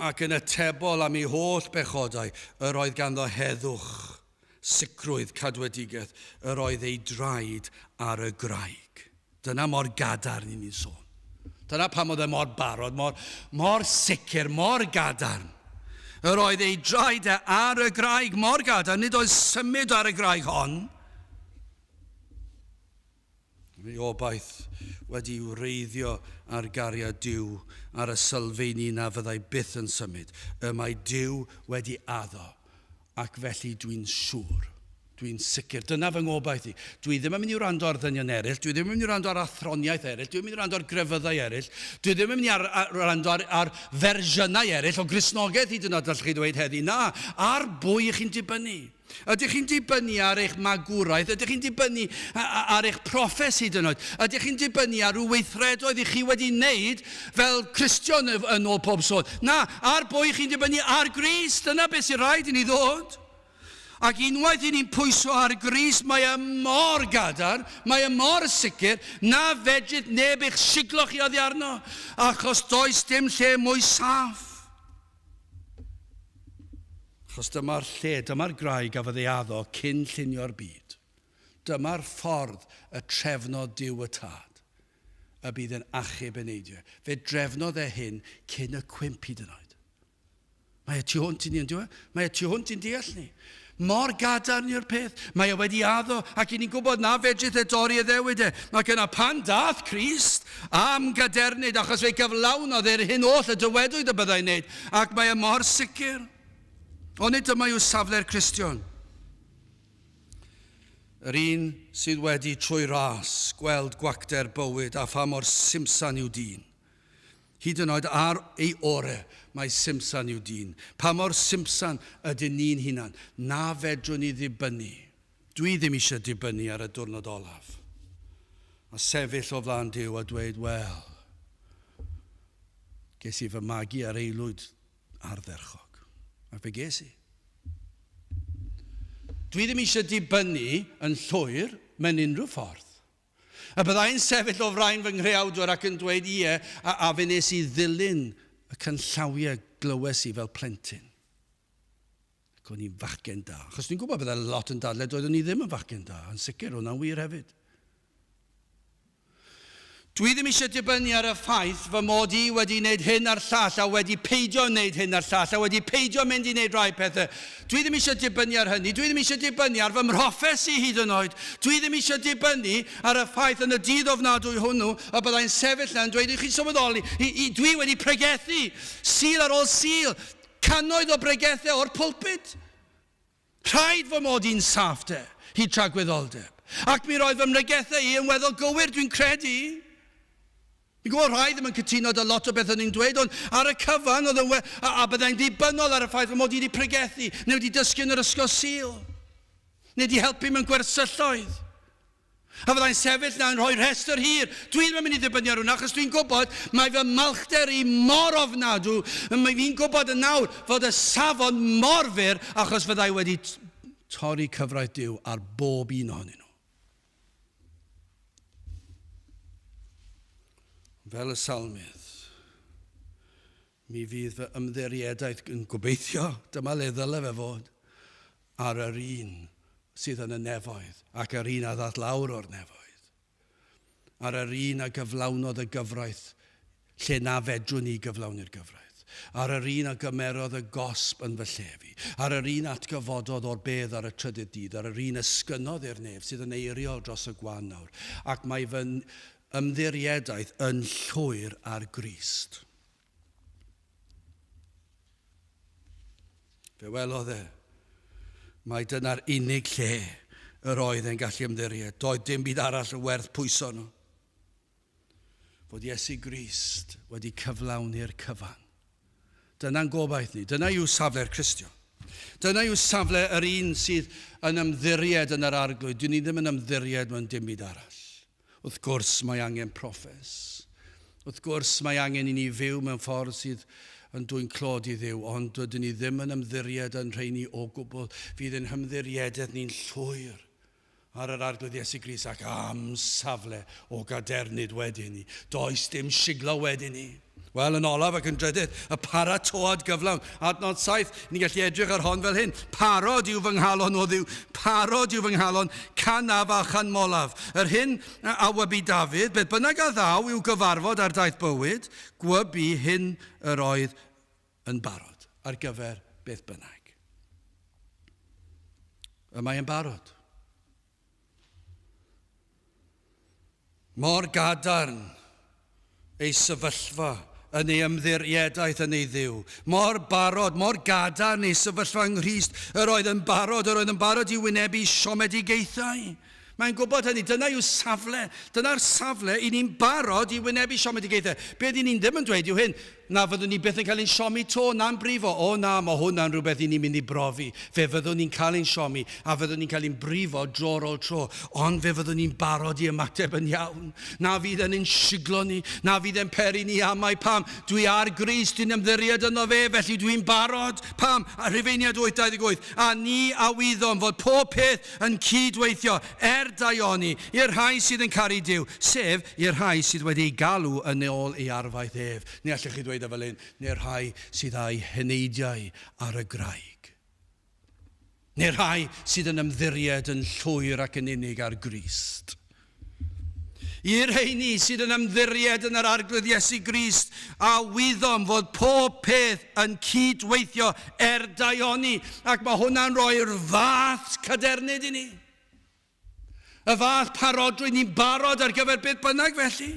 ac yn atebol am ei holl bechodau, yr oedd ganddo heddwch, sicrwydd, cadwedigaeth, yr oedd ei draed ar y graig. Dyna mor gadarn i ni'n sôn. Dyna pam oedd e mor barod, mor, mor sicr, mor gadarn. Yr oedd ei draed e ar y graig mor gadarn, nid oedd symud ar y graig hon. Ei obaith wedi wreiddio ar gariad Duw ar y sylfeini na fyddai byth yn symud. Y mae Duw wedi addo, ac felly dwi'n siŵr. Dwi'n sicr. Dyna fy ngobaith i. Dwi ddim yn mynd i wrando ar ddynion eraill, dwi ddim yn mynd i wrando ar athroniaeth eraill, dwi ddim yn mynd i wrando ar grefyddau eraill, dwi ddim yn mynd i ar, ar, wrando ar, ar fersiynau eraill o Gristnogaeth hyd yn oed, allwch chi ddweud heddi. Na, ar bwy ych chi'n dibynnu? Ydych chi'n dibynnu ar eich magwraeth? Ydych chi'n dibynnu ar eich proffes hyd yn oed? Ydych chi'n dibynnu ar ryw weithredoedd i chi wedi wneud fel Cristion yn ôl pob sôn? Na, ar bwy chi'n dibynnu? Ar Grist! Dyna beth sy'n rhaid i ni ddod. Ac unwaith i ni'n pwyso ar Grist, mae e mor gadarn, mae e mor sicr, na fedrith neb eich siglo chi oddi arno, achos does dim lle mwy saff. Achos dyma'r lle, dyma'r graig a fydd ei addo cyn llunio'r byd. Dyma'r ffordd y trefnodd Duw y Tad y bydd yn achub eneidiau. Fe drefnodd e hyn cyn y cwymp hyd yn oed. Mae e tu hwnt i ni, yn dyw e? Mae e tu hwnt i'n deall ni. Mor gadarn yw'r peth. Mae e wedi addo, ac i ni'n gwybod na fedrith e dorri addewid e. Ac yna pan dath Crist am gadernid, achos fe gyflawnodd e'r hyn oll y dywedwyd y byddai'n wneud, ac mae e mor sicr. Onid dyma yw safle'r Cristion? Yr un sydd wedi trwy ras gweld gwacter bywyd a pha mor simsan yw dyn. Hyd yn oed ar ei ore, mae simsan yw dyn. Pa mor simsan ydyn ni'n hunan? Na fedrwn ni ddibynnu. Dwi ddim eisiau dibynnu ar y diwrnod olaf. A sefyll o flaen Duw a dweud, wel, ges i fy magu ar aelwyd ardderchog. Ac fe ges i. Dwi ddim eisiau dibynnu yn llwyr mewn unrhyw ffordd. A byddai'n sefyll o flaen fy nghreawdwr ac yn dweud ie, a, a fe nes i ddilyn y canllawiau glywes i fel plentyn. Ac o'n i'n fachgen da. Achos dwi'n gwybod byddai lot yn dadlau doeddwn i ddim yn fachgen da. Yn sicr, hwnna'n wir hefyd. Dwi ddim eisiau dibynnu ar y ffaith fy mod i wedi wneud hyn a'r llall a wedi peidio wneud hyn a'r llall a wedi peidio mynd i wneud rhai pethau. Dwi ddim eisiau dibynnu ar hynny. Dwi ddim eisiau dibynnu ar fy mhroffes i hyd yn oed. Dwi ddim eisiau dibynnu ar y ffaith yn y dydd ofnadwy hwnnw y byddai'n sefyll yna yn dweud i chi sylweddoli, i, i, dwi wedi pregethu Sul ar ôl Sul, cannoedd o bregethau o'r pulpit. Rhaid fy mod i'n saff de, hyd tragwyddoldeb. Ac mi roedd fy mhregethau i yn weddol gywir, dwi'n credu. Fi'n gwybod rhai ddim yn cytuno 'da lot o beth o'n i'n dweud, ond ar y cyfan oedd yn we... a, a byddai'n ddibynnol ar y ffaith fy mod i wedi pregethu, neu wedi dysgu yn yr ysgol Sul, neu wedi helpu mewn gwersylloedd. A fyddai'n sefyll 'na yn rhoi rhestr hir. Dwi ddim yn mynd i ddibynnu ar hwnna, achos dwi'n gwybod mae fy malchder i mor ofnadw, mae fi'n gwybod yn nawr fod y safon mor fyr, achos fyddai wedi torri cyfraith Duw ar bob un ohonyn nhw. Fel y salmydd, mi fydd fy ymddiriedaeth yn gobeithio, dyma le ddyle fe fod, ar yr un sydd yn y nefoedd ac yr un a ddaeth lawr o'r nefoedd, ar yr un a gyflawnodd y gyfraith lle na fedrwn ni gyflawni'r gyfraith, ar yr un a gymerodd y gosb yn fy lle fi, ar yr un atgyfododd o'r bedd ar y trydydd dydd, ar yr un esgynnodd i'r nef sydd yn eiriol dros y gwan nawr, ac mae fy ymddiriedaeth yn llwyr ar Grist. Fe welodd e mai dyna'r unig lle yr oedd e'n gallu ymddiried. Doedd dim byd arall yn werth pwyso nhw. Fod Iesu Grist wedi cyflawni'r cyfan. Dyna'n gobaith ni. Dyna yw safle'r Cristion. Dyna yw safle yr un sydd yn ymddiried yn yr Arglwydd. Dyn ni ddim yn ymddiried mewn dim byd arall. Wrth gwrs, mae angen proffes. Wrth gwrs, mae angen i ni fyw mewn ffordd sydd yn dwyn clod i Dduw, ond dydyn ni ddim yn ymddiried yn rheini o gwbl. Fydd ein hymddiriedaeth ni'n llwyr ar yr Arglwydd Iesu Grist ac am safle o gadernid wedyn ni. Does dim siglo wedyn ni. Wel, yn olaf ac yn drydydd, y paratoad gyflawn. Adnod 7, ni'n gallu edrych ar hon fel hyn. Parod yw fy nghalon o Dduw, parod yw fy nghalon, canaf a chanmolaf. Yr hyn a wybu Dafydd, beth bynnag a ddaw i'w gyfarfod ar daith bywyd, gwybu hyn yr oedd yn barod ar gyfer beth bynnag. Y mae yn barod. Mor gadarn ei sefyllfa yn ei ymddiriedaeth yn ei Dduw. Mor barod, mor gadarn ei sefyllfa yng Nghrist. Yr oedd yn barod, yr oedd yn barod i wynebu siomedigaethau. Mae'n gwybod hynny, dyna yw safle, dyna'r safle i ni'n barod i wynebu siomedigaethau. Be dyn ni'n ddim yn dweud yw hyn, Na fyddwn ni byth yn cael ein siomi 'to, na'n brifo. O na, mae hwnna'n rhywbeth i ni'n mynd i brofi. Fe fyddwn ni'n cael ein siomi, a fyddwn ni'n cael ein brifo dro ar ôl tro. Ond fe fyddwn ni'n barod i ymateb yn iawn. Na fydd e'n ein siglo ni, na fydd e'n peri ni amau. Pam? Dwi ar Grist, dwi'n ymddiried yno fe, felly dwi'n barod. Pam? A Rhufeiniaid 8, 28. A ni a wyddom fod pob peth yn cyd-weithio er daioni i'r rhai sydd yn caru Duw, sef i'r rhai sydd wedi eu galw yn ôl ei arfaeth ef. Neu allech chi ddweud e fel hyn, neu'r rhai sydd â'u heneidiau ar y graig. Neu'r rhai sydd yn ymddiried yn llwyr ac yn unig ar Grist. I'r rheini sydd yn ymddiried yn yr Arglwydd Iesu Grist, a wyddom fod pob peth yn cyd-weithio er daioni, ac mae hwnna'n rhoi'r fath cadernid i ni. Y fath parodrwydd, ni'n barod ar gyfer beth bynnag felly.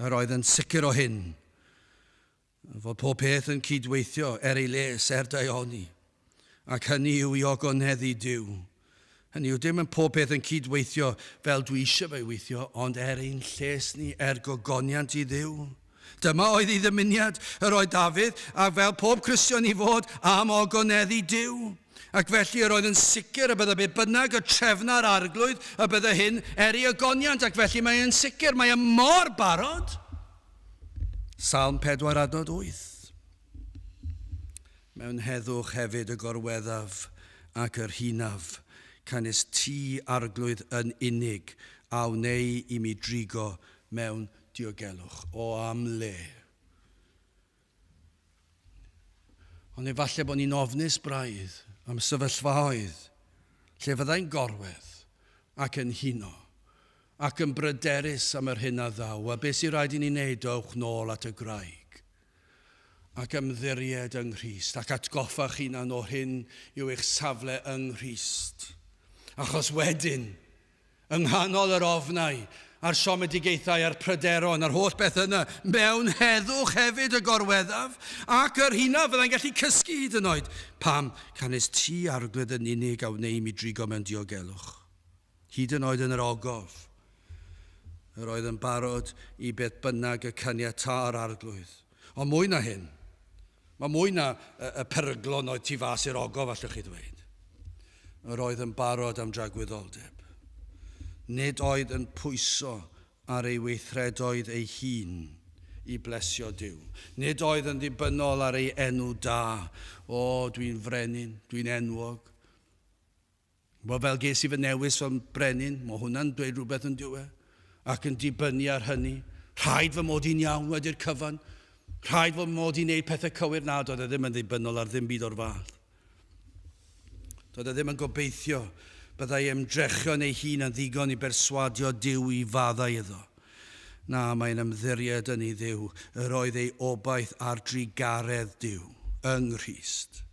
Yr oedd yn sicr o hyn, fod pob peth yn cydweithio er ei les, er daioni, ac hynny yw i ogoneddu Duw. Hynny yw, dim yn pob peth yn cydweithio fel dwi eisiau fe weithio, ond er ein lles ni, er gogoniant i Dduw. Dyma oedd ei ddymuniad, yr oedd Dafydd, a fel pob Cristion i fod, am ogoneddu Duw. Ac felly yr oedd yn sicr y bydde be bynnag y trefna'r Arglwydd, y bydde hyn er ei ogoniant, ac felly mae e'n sicr, mae e mor barod. Salm 4 adnod 8. Mewn heddwch hefyd y gorweddaf ac yr hunaf, canys ti, Arglwydd, yn unig a wnei i mi drigo mewn diogelwch. O am le! Ond efallai bod ni'n ofnus braidd am sefyllfaoedd lle fyddai'n gorwedd ac yn huno ac yn bryderus am yr hyn a ddaw, a beth sy'n rhaid i ni wneud, dowch nôl at y graig ac ymddiried yng Nghrist ac atgoffa'ch hunan o'r hyn yw eich safle yng Nghrist. Achos wedyn, Yng nghanol yr ofnau, a'r siomedigaethau, a'r pryderon, a'r holl beth yna, mewn heddwch hefyd y gorweddaf, ac yr hunaf fyddai'n gallu cysgu hyd yn oed. Pam? Canys ti, Arglwydd, yn unig a wnei mi drigo mewn diogelwch. Hyd yn oed yn yr ogof. Yr oedd yn barod i beth bynnag y caniatá'r Arglwydd. Ond mwy na hyn, Mae mwy na y peryglon oedd tu fas i'r ogof, allwch chi ddweud. Yr oedd yn barod am dragwyddoldeb. Nid oedd yn pwyso ar ei weithredoedd ei hun i blesio Duw. Nid oedd yn ddibynnol ar ei enw da. O, dwi'n frenin, dwi'n enwog. Wel, fel ges i fy newis fel brenin, mae hwnna'n dweud rhywbeth yn dyw e, ac yn dibynnu ar hynny. Rhaid fy mod i'n iawn wedi'r cyfan. Rhaid fy mod i'n neud pethau cywir. Na, doedd e ddim yn ddibynnol ar ddim byd o'r fath. Doedd e ddim yn gobeithio byddai ymdrechion ei hun yn ddigon i berswadio Duw i faddau iddo. Na, mae'n ymddiried yn ei Dduw. Yr oedd ei obaith ar drugaredd Duw yng Nghrist.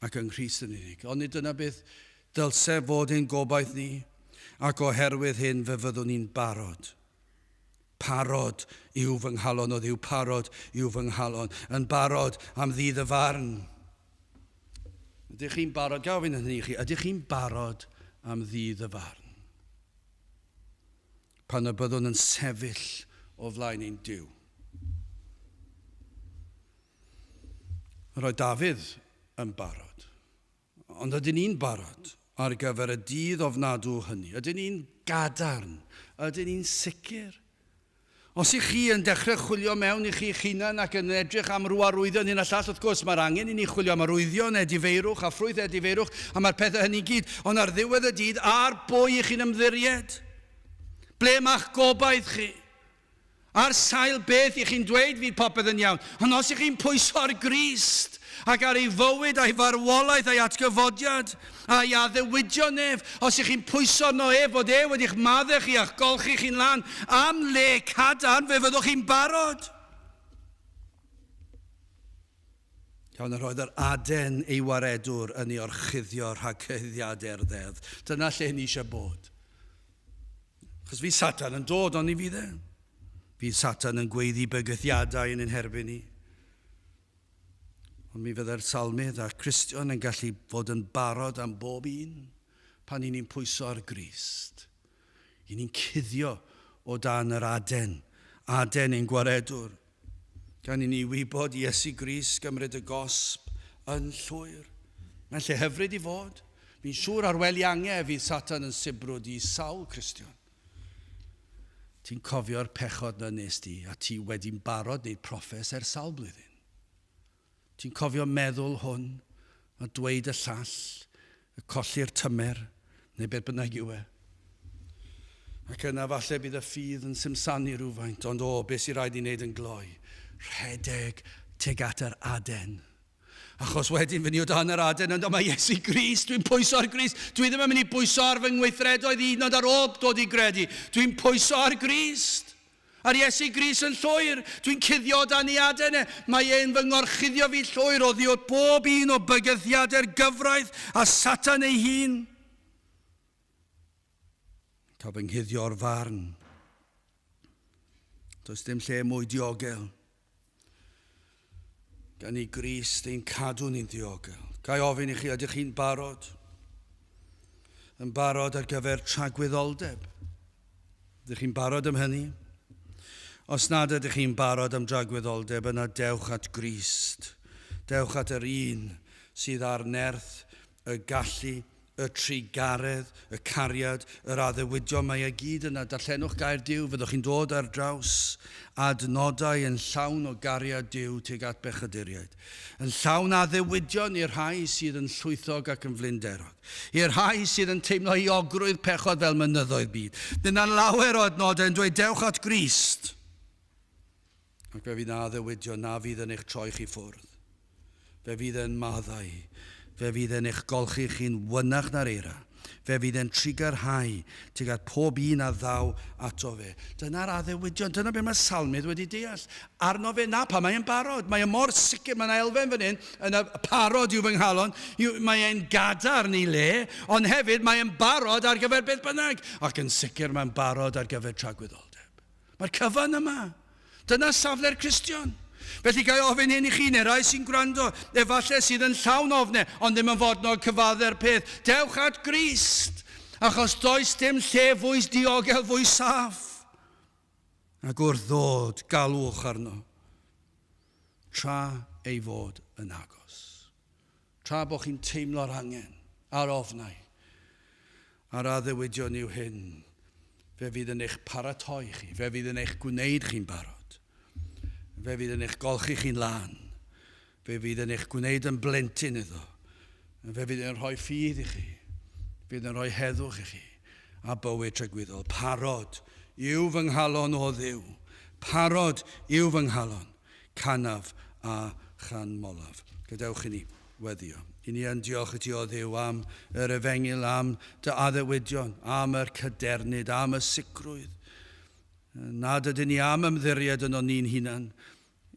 ac yng Nghrist yn unig. Ond nid dyna beth dylse fod ein gobaith ni, ac oherwydd hyn fe fyddwn ni'n barod. Parod yw fy nghalon o Dduw, parod yw fy nghalon, yn barod am ddydd y farn. Ydych chi'n barod, gaf ofyn hynny i chi, ydych chi'n barod am ddydd y farn? Pan y byddwn yn sefyll o flaen ein Duw. Roedd Dafydd yn barod. Ond ydyn ni'n barod ar gyfer y dydd ofnadw hynny? Ydyn ni'n gadarn? Ydyn ni'n sicr? Os ych chi yn dechrau chwilio mewn i chi'ch hunan ac yn edrych am rhyw arwyddion hyn a llall, wrth gwrs mae'r angen i ni chwilio am arwyddion edifeirwch a ffrwyth edifeirwch a mae'r pethau hynny i gyd, ond ar ddiwedd y dydd, ar bwy ych chi'n ymddiried? Ble mae'ch gobaith chi? Ar sail beth i chi'n dweud fydd popeth yn iawn. Ond os ych chi'n pwyso ar Grist ac ar ei fywyd a'i farwolaeth a'i atgyfodiad a'i addewidion ef, os ych chi'n pwyso arno ef bod e wedi'ch maddau chi a'ch golchi chi'n lân am le cadarn, fe fyddwch chi'n barod. Iawn, yr oedd yr aden ei waredwr yn ei orchuddio rhag cyhuddiadau'r ddeddf. Dyna lle ni eisiau bod. Chos fydd Satan yn dod, ond ni fydd e. Fydd Satan yn gweiddi bygythiadau yn ein herbyn ni. Ond mi fydde'r salmydd a'r Cristion yn gallu fod yn barod am bob un pan i ni'n pwyso ar Grist. I ni'n cuddio o dan yr aden, aden ein gwaredwr. Gan i ni wybod Iesu Grist gymryd y gosb yn llwyr. Mae'n lle hyfryd i fod. Fi'n siŵr ar wely ange fydd Satan yn sibrwd i sawl Cristion. Ti'n cofio'r pechod na nes di a ti wedi'n barod wneud proffes ers sawl blwyddyn. Ti'n cofio meddwl hwn a dweud y llall, y colli'r tymer, neu beth bynnag yw e. Ac yna falle bydd y ffydd yn simsanu rhywfaint, ond o, beth sy'n rhaid i wneud yn gloi? Rhedeg tuag at yr aden. Achos wedyn fy ni o dan yr aden, ond mae Iesu Grist, dwi'n pwyso ar Grist. Dwi ddim yn mynd i bwyso ar fy ngweithredoedd hyd yn oed ar ôl dod i gredu. Dwi'n pwyso ar Grist. Ar Iesu Grist yn llwyr. Dwi'n cuddio o dan ei aden e. Mae e'n fy ngorchuddio fi llwyr oddi wrth bob un o bygythiadau'r gyfraith a Satan ei hun. Cael fy nghuddio o'r farn. Does dim lle mwy diogel. Gan i Grist ein cadw ni'n ddiogel. Ga i ofyn i chi, ydych chi'n barod? Yn barod ar gyfer tragwyddoldeb? Ydych chi'n barod am hynny? Os nad ydych chi'n barod am dragwyddoldeb, yna dewch at Grist. Dewch at yr un sydd â'r nerth, y gallu, y trugaredd, y cariad, yr addewidion, mae e gyd yna. Darllenwch gair Duw, fyddwch chi'n dod ar draws adnodau yn llawn o gariad Duw tuag at bechaduriaid. Yn llawn addewidion i'r rhai sydd yn llwythog ac yn flinderog. I'r rhai sydd yn teimlo euogrwydd pechod fel mynyddoedd byd. Dyna lawer o adnodau yn dweud dewch at Grist. Ac fe fydd 'na addewidion na fydd yn eich troi chi ffwrdd. Fe fydd e'n maddau. Fe fydd e'n eich golchi chi'n wynach na'r eira. Fe fydd e'n trugarhau tuag at pob un a ddaw ato fe. Dyna'r addewidion. Dyna be mae'r salmydd wedi deall. Arno fe na pa mae e'n barod. Mae e mor sicr. Mae yna elfen fan hyn yn y parod yw fy nghalon. Mae e'n gadarn i le, ond hefyd mae e'n barod ar gyfer beth bynnag. Ac yn sicr mae'n barod ar gyfer tragwyddoldeb. Mae'r cyfan yma. Dyna safle'r Cristion. Felly ga i ofyn hyn i chi, neu rai sy'n gwrando, efallai sydd yn llawn ofne, ond ddim yn fodlon cyfadde'r peth. Dewch at Grist, achos does dim lle fwy diogel, fwy saff. Ac wrth ddod, galwch arno, tra ei fod yn agos. Tra bod chi'n teimlo'r angen a'r ofnau a'r addewidion yw hyn, fe fydd yn eich paratoi chi, fe fydd yn eich gwneud chi'n barod, fe fydd yn eich golchi chi'n lân, fe fydd yn eich gwneud yn blentyn iddo, fe fydd yn rhoi ffydd i chi, fydd yn rhoi heddwch i chi, a bywyd tragwyddol. Parod yw fy nghalon o Dduw, parod yw fy nghalon. Canaf a chanmolaf. Gadewch i ni weddïo. I ni yn diolch i ti, o Dduw, am yr efengyl, am dy addewidion, am yr cadernid, am y sicrwydd. Nad ydyn ni am ymddiried yno ni'n hunan,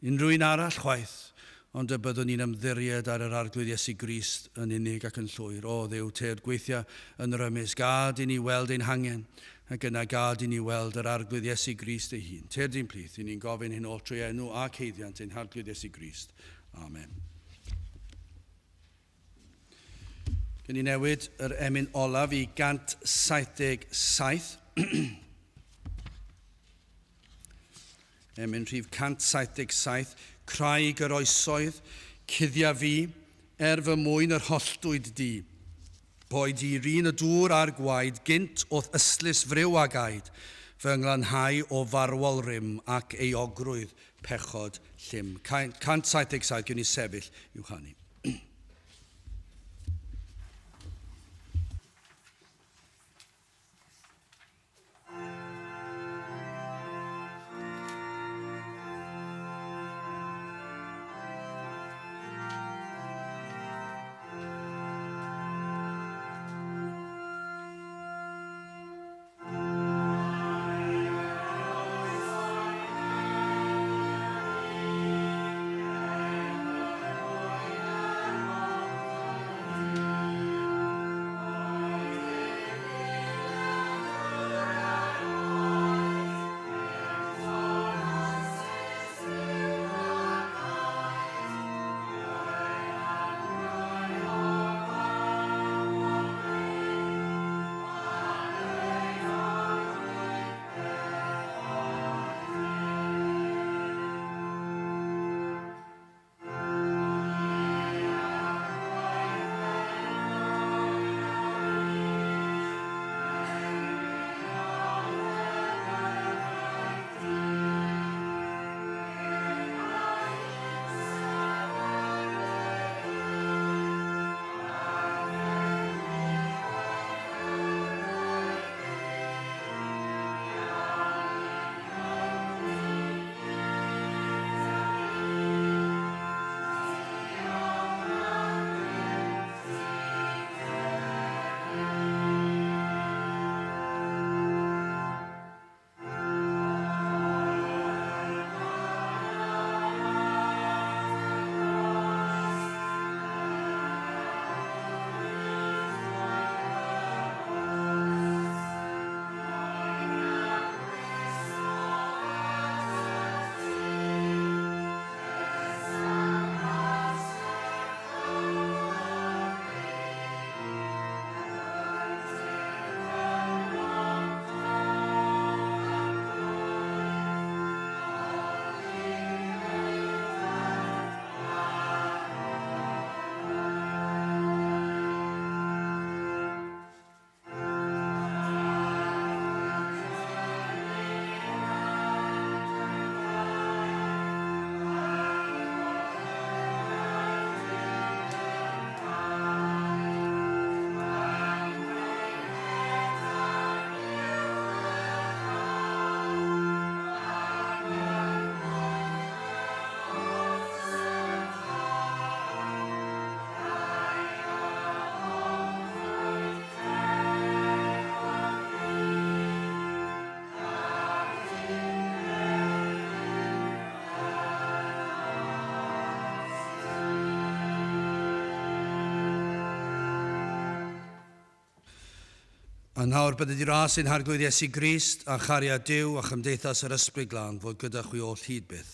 unrhyw un arall chwaith, ond y byddwn ni'n ymddiried ar yr Arglwydd Iesu Grist yn unig ac yn llwyr. O Dduw, tyrd gweithia yn rymus, gad i ni weld ein hangen, Ac yna gad i ni weld yr Arglwydd Iesu Grist ei hun. Tyrd i'n plith, i ni'n gofyn hyn oll trwy enw ac haeddiant ein Harglwydd Iesu Grist. Amen. Gen i newid yr emyn olaf i 177. Emyn rhif 177, Craig yr oesoedd, cuddia fi, er fy mwyn yr holltwyd di. Boed i rin y dŵr a'r gwaed gynt o'th ystlys friw a gaed, fy nglanhau o farwol rym ac euogrwydd pechod llym. 177, gewn ni sefyll i'w chanu. A nawr bydded i ras ein Harglwydd Iesu Grist a chariad Duw a chymdeithas yr Ysbryd Glân fod gyda chwi oll hyd byth.